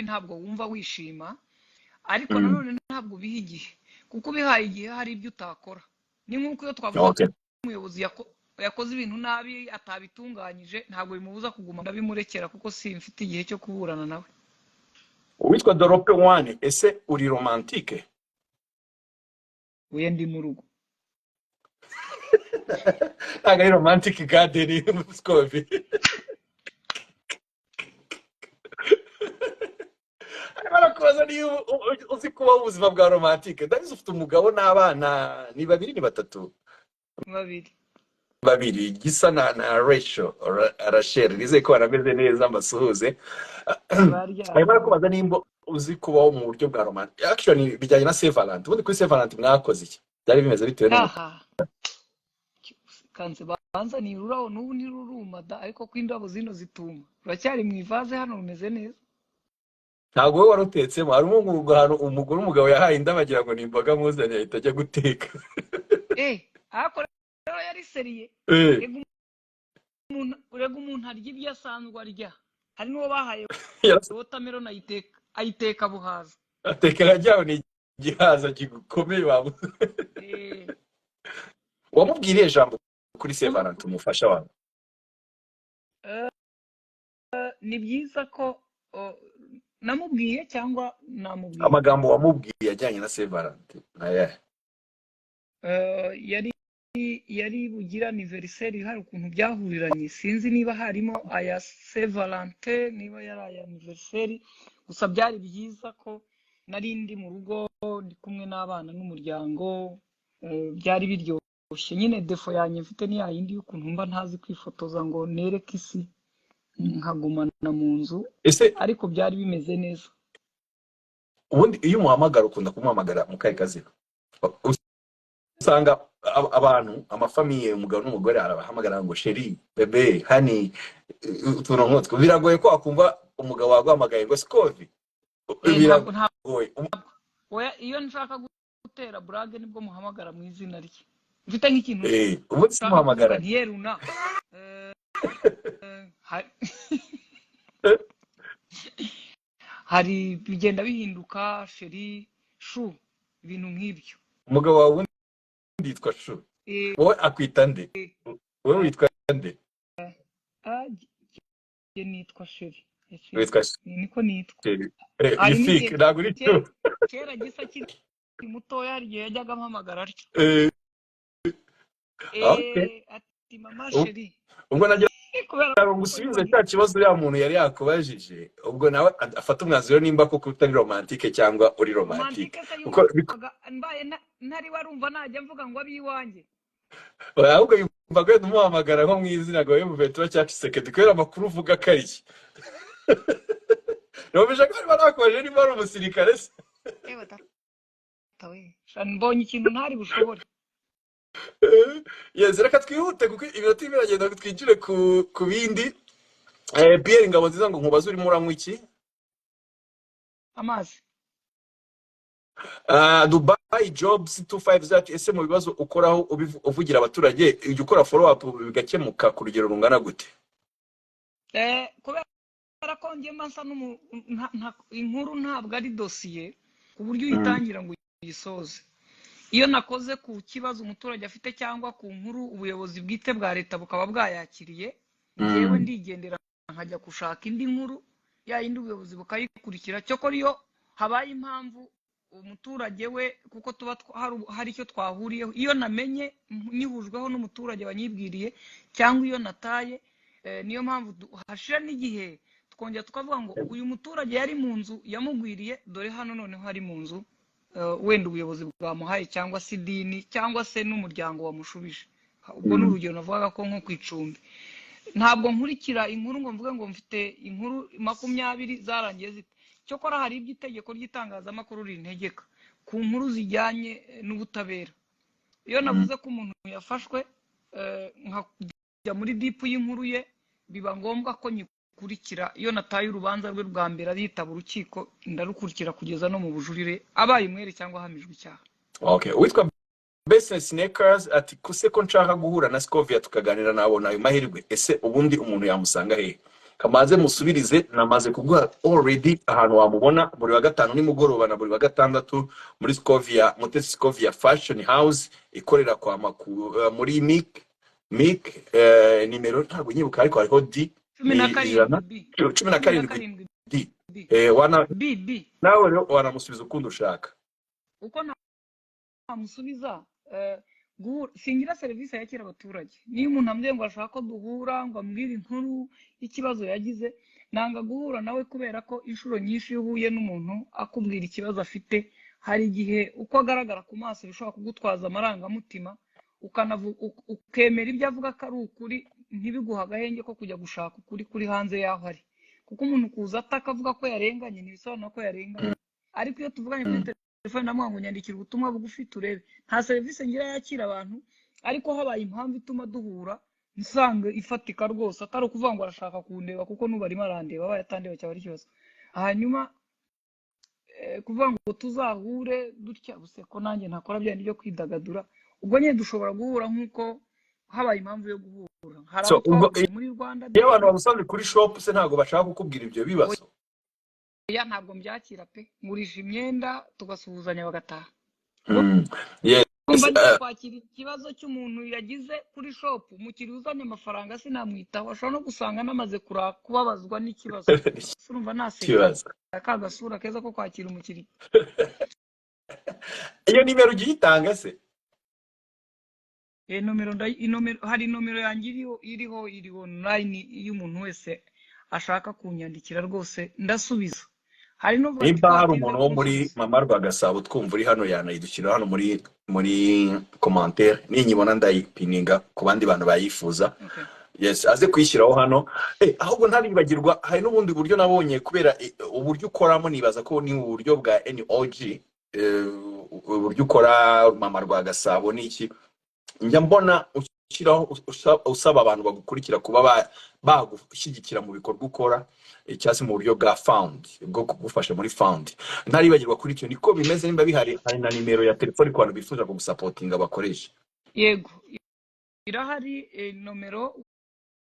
Ntabwo wumva wishima, ariko nanone ntabwo ubiha igihe, kuko ubihaye igihe hari ibyo utakora. Ni nk'uko iyo twavuze ko umuyobozi yakoze ibintu nabi, atabitunganyije, ntabwo bimubuza kuguma. Ndabimurekera kuko simfite igihe cyo kuburana nawe. Uwitwa Dorope One: ese uri romantique? Uye, ndi mu rugo. Ntabwo ari romantic garden, Scovia. Arimo arakubaza niba uzi kubaho ubuzima bwa romantique. Ndabizi ufite umugabo n'abana, ni babiri, ni batatu? Babiri. Babiri, Gisa na Rachel, Rachel. Nizeye ko barameze neza, mbasuhuze. Baryamye. Arimo arakubaza nimba uzi kubaho mu buryo bwa romantique. Actually bijyanye na Saint Valentin. Ubundi kuri Saint Valentin mwakoze iki? Byari bimeze bitewe n'uko Aha kanze banzaniye ururabo, n'ubu ntiruruma da, ariko ko indabo zino zituma, ruracyari mu ivaze hano, rumeze neza. Ntabwo wowe warutetsemo? Harimo ngo ahantu umugore umugabo yahaye indabo agira ngo ni imboga muzaniye, ahita ajya guteka. Eh, ariko rero yari sérieux. Rega umuntu arya ibyo asanzwe arya. Hari n'uwo bahaye watermelon, ayiteka buhaza. Ateka arajyaho, ni igihaza gikomeye wabuze. Wamubwiriye ijambo kuri Saint Valentin umufasha wawe? Ni byiza ko namubwiye cyangwa namubwiye. Amagambo wamubwiye ajyanye na Saint Valentin ni ayahe? Yari bugira anniversaire, hari ukuntu byahuriranye, sinzi niba harimo aya Saint Valentin, niba yari aya anniversaire. Gusa byari byiza ko nari ndi mu rugo, ndi kumwe n'abana n'umuryango, byari biryoshye nyine. Défaut yanjye mfite ni yayindi y'ukuntu mba ntazi kwifotoza ngo nereke isi, nkagumana mu nzu. Ese Ariko byari bimeze neza. Ubundi iyo umuhamagara, ukunda kumuhamagara mu kahe kazina? Usanga abantu, amafamille, umugabo n'umugore arabahamagara ngo chéri, bébé, honey, utuntu nk'utwo. Biragoye ko wakumva umugabo waguhamagaye ngo Scovia. Ntabwo Biragoye. Oya, iyo nshaka gutera blague nibwo muhamagara mu izina rye, mfite nk'ikintu Ubundi nshaka kuvuga simuhamagara. Ntiyeruna. Hari bigenda bihinduka, chéri, chou, ibintu nk'ibyo. Umugabo wawe ubundi yitwa chou? Wowe akwita nde? Wowe witwa nde? Ah, jye nitwa chéri. Ese Witwa niko nitwa. Chéri. Hari Ifike n'igihe ntabwo uri kera chou. Kera Gisa akiri mutoya, hari igihe yajyaga ampamagara atyo. Ati mama chéri. Ubwo nagira Kubera ngo ko ngusubize yumvaga cya kibazo uriya muntu yari yakubajije, ubwo nawe afate umwanzuro nimba koko utari romantique cyangwa uri romantique. Romantique se? Kuko Yumvaga mbaye ntari warumva najya mvuga ngo ab'iwanjye. Ahubwo yumva wenda umuhamagara nko mu izina ngo yumve cya Tshisekedi, kubera amakuru uvuga ko ari iki. Numvise ko barimo nakubajije niba ari umusirikare se. Ewe data we. Sha, mbonye ikintu ntari bushobore. Yes, reka twihute kuko iminota irimo iragenda ngo twinjire ku bindi. Pierre Ngabonziza ngo nkubaze, urimo uranywa iki? Amazi. Dubai Jobs 25 zacu: ese mu bibazo ukoraho uvugira abaturage, ujya ukora follow up bigakemuka ku rugero rungana gute? Kubera ko njye mba nsa inkuru ntabwo ari dosiye ku buryo uyitangira ngo uyisoze. Iyo nakoze ku kibazo umuturage afite cyangwa ku nkuru, ubuyobozi bwite bwa leta bukaba bwayakiriye, njyewe ndigendera nkajya gushaka indi nkuru, ya yindi ubuyobozi bukayikurikira. Cyokora iyo habaye impamvu umuturage we, kuko tuba hari icyo twahuriyeho, iyo namenye nyihujweho n'umuturage wanyibwiriye cyangwa iyo nataye, niyo mpamvu hashira n'igihe tukongera tukavuga ngo uyu muturage yari mu nzu yamugwiriye, dore hano noneho ari mu nzu, wenda ubuyobozi bwamuhaye cyangwa se idini cyangwa se n'umuryango wamushubije. Ubwo ni urugero navugaga ko nko ku icumbi ntabwo nkurikira inkuru ngo mvuge ngo mfite inkuru 20 zarangiye zite. Cyokora hari ibyo itegeko ry'itangazamakuru rintegeka ku nkuru zijyanye n'ubutabera. Iyo navuze ko umuntu yafashwe, nkajya muri deep y'inkuru ye, biba ngombwa ko nyikurikira. Iyo nataye urubanza rwe rwa mbere aritaba urukiko, ndarukurikira kugeza no mu bujurire, abaye umwere cyangwa ahamijwe icyaha. Okay, uwitwa Best Snakers ati kuse ko nshaka guhura na Scovia tukaganira, nabona ayo mahirwe? Ese ubundi umuntu yamusanga hehe? Kamaze musubirize, namaze kuguha already ahantu wamubona buri wa gatanu nimugoroba na buri wa gatandatu muri Scovia, Mutesi Scovia Fashion House ikorera kwa Maku, muri Mik nimero ntabwo nyibuka, ariko hariho D. Cumi na Ni karindwi 100 B. cumi na 17 karindwi D. B. Wana B B. Nawe rero wanamusubiza ukundi ushaka. Uko namusubiza, guhura, singira serivisi yakira abaturage. Niyo umuntu ambwiye ngo ashaka ko duhura ngo ambwire inkuru y'ikibazo yagize, nanga guhura nawe, kubera ko inshuro nyinshi iyo uhuye n'umuntu akubwira ikibazo afite, hari igihe uko agaragara ku maso bishobora kugutwaza amarangamutima, ukemera ibyo avuga ko ari ukuri, ntibiguhe agahenge ko kujya gushaka ukuri kuri hanze y'aho ari. Kuko umuntu kuza ataka avuga ko yarenganye ntibisobanura ko yarenganye. Ariko iyo tuvuganye kuri telefone, ndamuha ngo nyandikira ubutumwa bugufi turebe. Nta serivisi ngira yakira abantu, ariko habaye impamvu ituma duhura nsanga ifatika rwose, atari ukuvuga ngo arashaka kundeba, kuko n'ubu arimo arandeba, abaye atandeba cyaba ari ikibazo. Hanyuma kuvuga ngo tuzahure dutya buse ko nanjye ntakora bya bindi byo kwidagadura, ubwo nyine dushobora guhura nk'uko habaye impamvu yo guhura. Hari So abo ubwo twahuriye muri Rwanda iyo abantu Day. bamusanze kuri shop se, ntabwo bashaka kukubwira ibyo bibazo? Oya, ntabwo mbyakira pe. Ngurisha imyenda, tugasuhuzanya, bagataha. Kumva ngiye kwakira ikibazo cy'umuntu yagize kuri shop, umukiriya uzanye amafaranga sinamwitaho, ashobora no gusanga namaze kubabazwa n'ikibazo. Urumva naseka Ikibazo. ka gasura keza ko kwakira umukiriya. Iyo nimero ugiye uyitanga se? Nomero inomero, hari nomero yanjye iriho online. Iyo umuntu wese ashaka kunyandikira rwose ndasubiza. Hari n'uvuga ati Nimba ko hari watinze umuntu wo muri kunsubiza. Mama Rwagasabo twumva uri hano, yanayidushyira hano muri commentaire, ninyibona ndayipininga ku bandi bantu bayifuza. Okay. Yes, aze kuyishyiraho hano. Ahubwo ntaribagirwa, hari n'ubundi buryo nabonye kubera uburyo ukoramo, nibaza ko ni uburyo bwa NOG, uburyo ukora Mama Rwagasabo n'iki, njya mbona ushyiraho usaba abantu bagukurikira kuba bagushyigikira mu bikorwa ukora, cyangwa se mu buryo bwa fund, bwo kugufasha muri fund. Ntaribagirwa kuri icyo, niko bimeze? Nimba bihari, hari na nimero ya telefoni ku bantu bifuza kugusapotinga bakoresha? Yego, irahari, nomero.